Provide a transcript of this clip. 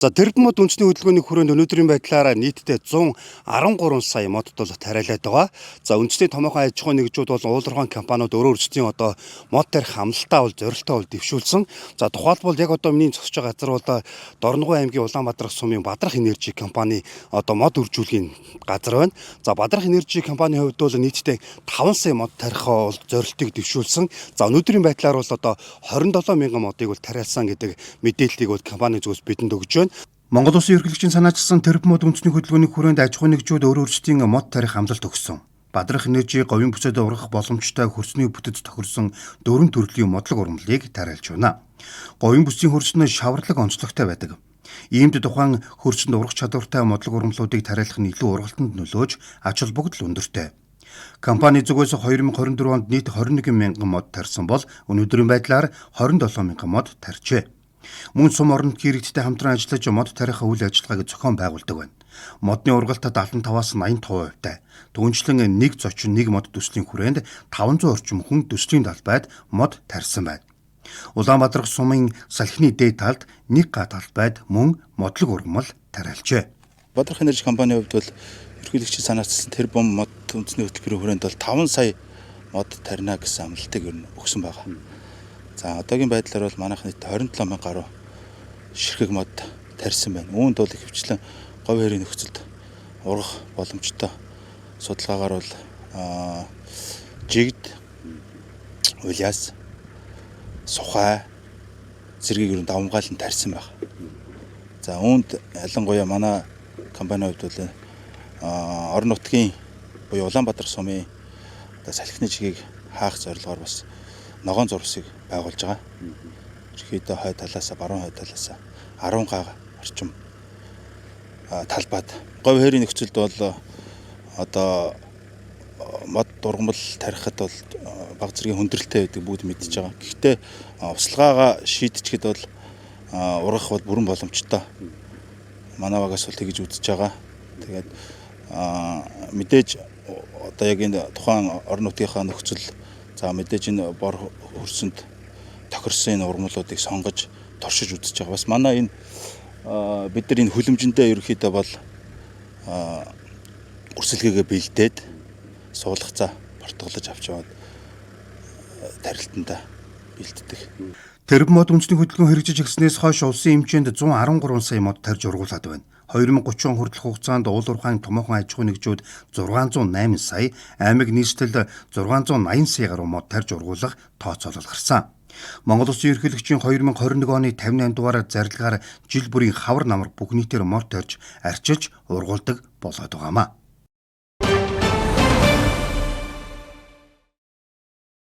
За, тэрбум мод үндэсний хөдөлгөөний хүрээнд өнөөдрийн байдлаар нийтдээ 113 сая модод бол тариалаад байгаа. За, үндэсний томоохон аж ахуйн нэгжүүд бол уулуурхайн компаниуд өөрөө өөрсдийн одоо мод тарих амлалтаа бол зорилтоо бол дэвшүүлсэн. За, тухайлбал яг одоо миний зогсож байгаа газар бол Дорногов аймгийн Улаанбаатар сумын Бадрах Энержи компани одоо мод үржүүлгийн газар байна. За, Бадрах Энержи компанийн хувьд бол нийтдээ 5 сая мод тарих бол зорилтыг дэвшүүлсэн. За, өнөөдрийн байдлаар бол одоо 27 мянган модыг бол тариалсан гэдэг мэдээллийг бол компани зүгээс бидэнд өгж байна. Монгол Улсын ерөнхийлөгчийн санаачилсан тэрбум мод үндэсний хөдөлгөөний хүрээнд аж ахуйн нэгжүүд өөр өөрсдийн мод тарих амлалт өгсөн. Бадрах Энержи говийн бүсэд ургах боломжтой хөрсний бүтэц тохирсон дөрвөн төрлийн модлог ургамлыг тариалж байна. Говийн бүсийн хөрсөн нь шаварлаг онцлогтой байдаг. Иймд тухайн хөрсөнд ургах чадвартай модлог ургамлуудыг тариалах нь илүү ургалтанд нөлөөж ач холбогдол өндөртэй. Компани зүгээс 2024 онд нийт 21 мянган мод тарьсан бол өнөөдрийн байдлаар 27 мянган мод тарьжээ. Мөн сум орон нутгийн иргэдтэй хамтран ажиллаж мод тарих үйл ажиллагааг зохион байгуулдаг байна. Модны ургалт 75-аас 85 хувьтай. Түүнчлэн нэг зочин нэг мод төслийн хүрээнд 500 орчим хүн төслийн талбайд мод тарьсан байна. Улаанбаатар сумын салхины дээд талд нэг га талбайд мөн модлог ургамал тариалжээ. Бадрах Энержи компанийн хувьд бол ерөнхийлөгчийн санаачилсан тэрбум мод үндэсний хөтөлбөрийн хүрээнд бол 5 сая мод тарина гэсэн амлалтыг ер нь өгсөн байгаа. За, одоогийн байдлаар бол манайх нийт 27 мянга гаруй ширхэг мод тарьсан байна. Үүнд бол ихэвчлэн говь хэрийн нөхцөлд ургах боломжтой судалгаагаар бол жигд, улиас, сухай зэргийг ер нь давамгайлан тарьсан байна. За, үүнд ялангуяа манай компанийн хувьд бол орон нутгийн буюу Улаанбаатар сумын одоо салхины чигийг хаах зорилгоор бас ногоон зурсыг байгуулж байгаа. Ерөнхийдөө хойд талаас, баруун хойд талаас 10 га орчим талбайд говь хэрийн нөхцөлд бол одоо мод дургамал тарихад бол баг зэргийн хүндрэлтэй байдаг бүгд мэдж байгаа. Гэхдээ услгаагаа шийдчихэд бол ургах бол бүрэн боломжтой. Манай багаас бол тэгж үзэж байгаа. Тэгээд мэдээж одоо яг энэ тухайн орон нутгийнхаа нөхцөл, за мэдээж энэ бор хөрсөнд тохирсон энэ ургамлуудыг сонгож туршиж үзэж байгаа. Бас манай энэ бид нар энэ хүлэмжиндээ ерөнхийдөө бол өрсөлгээгээ бэлдээд суулгацаа бортголож авч яваад тарилтандаа бэлддэг. Тэрбум мод үндэсний хөдөлгөөн хэрэгжиж эхэлснээс хойш улсын хэмжээнд 113 сая мод тарьж ургуулад байна. 2030 он хүртэлх хугацаанд уулуурхайн томоохон аж ахуйн нэгжүүд 608 сая, аймаг нийслэл 680 сая гаруй мод тарьж ургуулах тооцоолол гарсан. Монгол Улсын ерөнхийлөгчийн 2021 оны 58 дугаар зарилгаар жил бүрийн хавар намар бүх нийтээр мод тарьж, арчилж ургуулдаг болоод байгаамаа.